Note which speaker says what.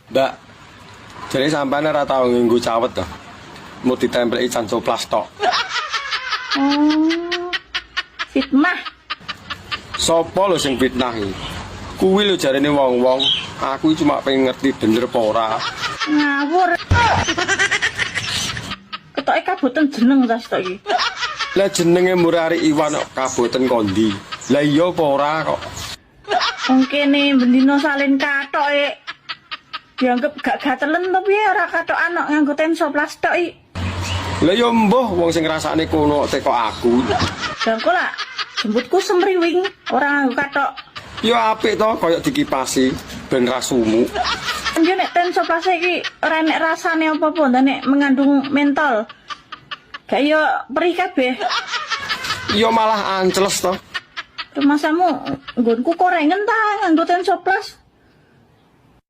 Speaker 1: Mbak, jadi sampean ora tau nganggo cawet to? Mau ditempelki Hansaplast tok.
Speaker 2: Oh. Fitnah.
Speaker 1: Sopo lho sing fitnah iki? Kuwi lho jarene wong-wong, aku cuma pengen ngerti bener apa ora.
Speaker 2: Ngawur. Ketoke kaboten jeneng ta sitok iki.
Speaker 1: Lah jenenge Murari Iwan kok kaboten kondi. Lah iya apa ora kok?
Speaker 2: Wong kene bendino salin katok e. Dianggep gak gatelen to piye ora katokan kok nganggo Tensoplast tok iki.
Speaker 1: Lah ya mbuh, wong sing ngrasakne kono teko aku.
Speaker 2: Lah engko lah jembutku semriwing ora nganggo katok.
Speaker 1: Ya apik to, koyo dikipasi ben ra sumuk.
Speaker 2: Yo nek Tensoplast iki ora enek rasane apa-apa, ndak nek mengandung mentol. Gak yo perih kabeh.
Speaker 1: Ya malah ancles to.
Speaker 2: Rumasamu nggonku korengen ta nganggo Tensoplast.